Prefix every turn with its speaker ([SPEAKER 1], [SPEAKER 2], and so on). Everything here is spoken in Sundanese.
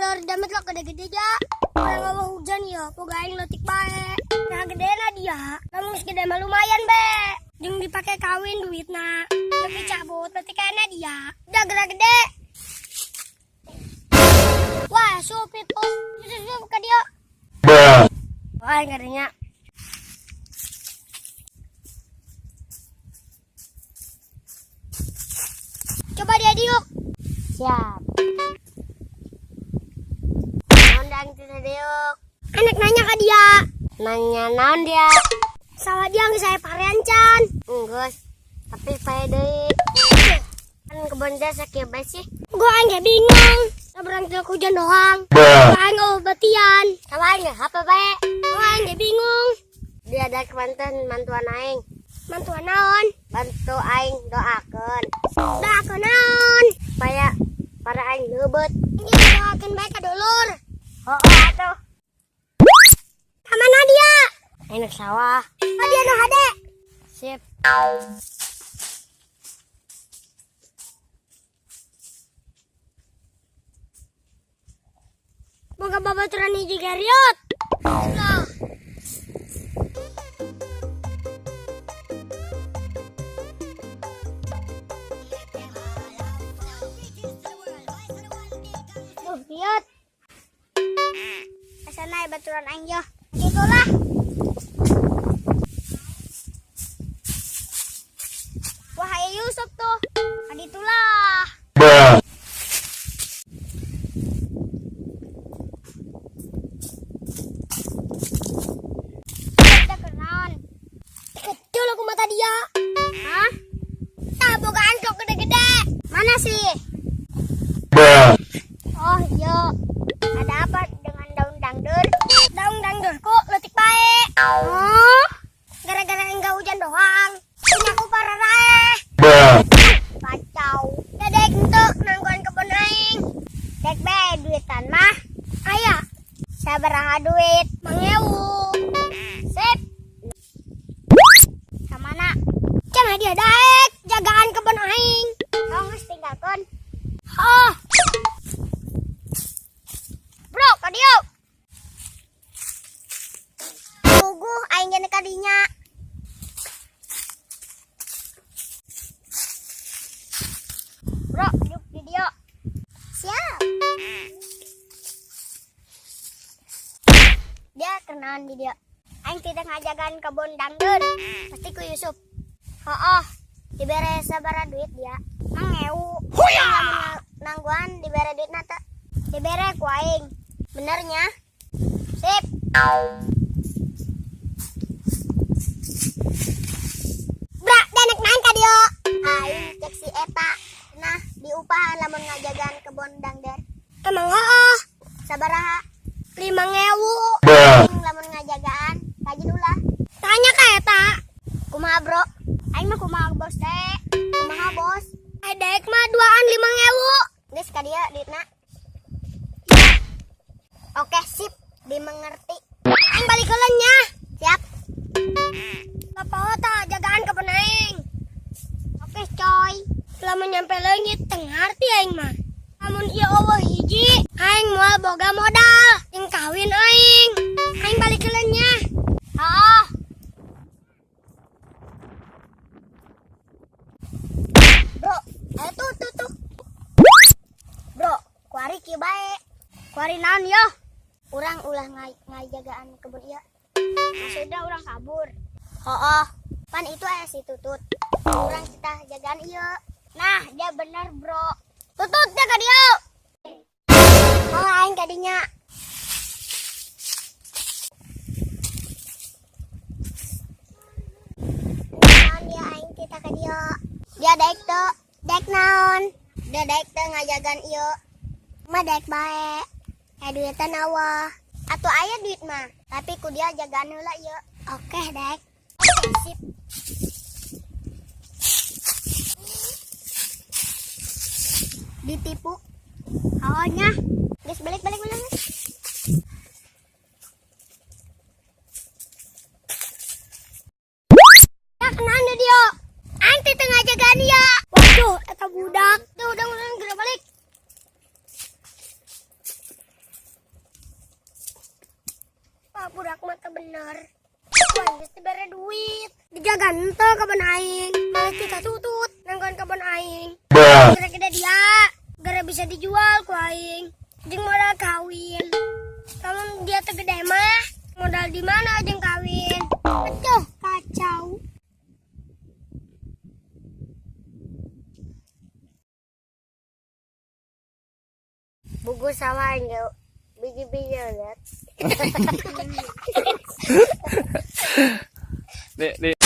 [SPEAKER 1] Dangdeur jamet lo gede-gede ja. Urang ngomong hujan ya, boga aing leutik bae. Nah, gedena dia. Lamun geus gede mah lumayan be. Jeung dipake kawin duitna. Lebih cabut leutik kayaknya dia. Udah gerak gede. Wah, supit tuh. Sup ka dia. Wah, ngerinya. Coba dia diuk.
[SPEAKER 2] Siap. Undang tidak diuk.
[SPEAKER 1] Anak nanya ke dia.
[SPEAKER 2] Nanya naon dia?
[SPEAKER 1] Salah dia nggak saya parean can.
[SPEAKER 2] Enggeus. Tapi pae deui. Kan kebun teh sakieu bae sih.
[SPEAKER 1] Gua aing ge bingung. Saberang tilok hujan doang. Gua aing obatian.
[SPEAKER 2] Sama aing apa bae?
[SPEAKER 1] Gua aing ge bingung.
[SPEAKER 2] Dia ada kemanten mantuan aing.
[SPEAKER 1] Mantuan naon?
[SPEAKER 2] Bantu aing doakeun
[SPEAKER 1] Doakeun naon?
[SPEAKER 2] supaya para aing leubeut.
[SPEAKER 1] Ini doakeun bae ka dulur.
[SPEAKER 2] Oh, oh atuh.
[SPEAKER 1] Ka mana dia?
[SPEAKER 2] Aing sawah.
[SPEAKER 1] Oh, dia nu hade.
[SPEAKER 2] Sip.
[SPEAKER 1] Boga babaturan hiji gariot. Lah.
[SPEAKER 2] Duh, lihat.
[SPEAKER 1] Asana baturan aing yo. Gitulah. Wah, aya Yusuf tuh. Kaditulah.
[SPEAKER 2] Kita kenaon.
[SPEAKER 1] Kecil aku mata dia.
[SPEAKER 2] Hah?
[SPEAKER 1] Tah boga angkok gede-gede.
[SPEAKER 2] Mana sih? Oh, iya. Ada apa dengan daun dangdur?
[SPEAKER 1] Daun dangdurku leutik bae.
[SPEAKER 2] Oh,
[SPEAKER 1] Gara-gara enggak hujan doang. Ini aku parah raeh.
[SPEAKER 2] kacau.
[SPEAKER 1] Dedek untuk nangguan kebun aing.
[SPEAKER 2] Dek be duitan mah.
[SPEAKER 1] Aya,
[SPEAKER 2] Sabaraha duit?
[SPEAKER 1] 5.000.
[SPEAKER 2] Sip. Kamana?
[SPEAKER 1] Cenah dia daek jagaan kebun aing.
[SPEAKER 2] Oh, geus tinggalkeun.
[SPEAKER 1] Oh,
[SPEAKER 2] Bro, ka dieu. Puguh aing ge ka dinya. Bro, duduk di dieu. Siap. Dia kenalan di dia. Aing tidak ngajagan kebun dangdut. Pasti ku Yusuf. Oh, dibere sabaraha duit dia. 5.000. Huya! Nangguan dibere duit na teu? Dibere ku aing. Benernya? Sip.
[SPEAKER 1] bra, danek naik ka dia.
[SPEAKER 2] Aing cek si eta. Nah, diupahan lamun ngajagan kebun dangder.
[SPEAKER 1] Emang oh,
[SPEAKER 2] Sabaraha?
[SPEAKER 1] 5.000.
[SPEAKER 2] Aing lamun ngajagaan, rajin ulah.
[SPEAKER 1] Tanya ka eta.
[SPEAKER 2] Kumaha, Bro? Aing mah kumaha bos teh? Kumaha bos?
[SPEAKER 1] Eh, daek mah duaan 5.000.
[SPEAKER 2] Geus ka dieu duitna. Oke, sip. Dimengerti.
[SPEAKER 1] Aing balik heula nya.
[SPEAKER 2] Siap.
[SPEAKER 1] Bapak tah jagaan kebun aing.
[SPEAKER 2] Oke, coy.
[SPEAKER 1] Lamun nyampe leungit teu ngarti aing mah. Lamun ieu eueuh hiji, aing moal boga modal. Jeung kawin aing. Aing balik heula nya.
[SPEAKER 2] Oh. Bro, tuh tuh tuh. Bro, kuari kieu bae. Kuari naon yo? Urang ulah ngajagaan kebun ieu. Maksudnya urang kabur. Oh, pan itu aya si Tutut. Urang kita jagaan ieu. Nah, dia bener, Bro.
[SPEAKER 1] Tutut dia ka dieu.
[SPEAKER 2] Oh, aing kadinya. Naon dia aing kita ka dieu. Dia daek teu, daek naon? Dia daek teu ngajagan ieu. Mah daek bae. Eh duitan awah. Atuh aya duit mah, tapi ku dia jagaan heula ieu. Oke, daek. Oke, sip. Ditipu. Oh nya. Geus balik balik balik.
[SPEAKER 1] Ya kenaan dia. Aing teh teu ngajagaan ieu. Waduh, eta budak. Tuh udah geura balik. Ah, budak mah teu bener. Wah, geus dibere duit. Dijaga henteu kebon aing. Malah kita tutut nanggon kebon aing. Gara gede dia, gara bisa dijual ku aing. Jeung modal kawin. Kalau dia teu gede mah, modal di mana jeung kawin? Aduh, kacau.
[SPEAKER 2] Buku sawah enggak biji-biji lihat.
[SPEAKER 3] Nih, nih.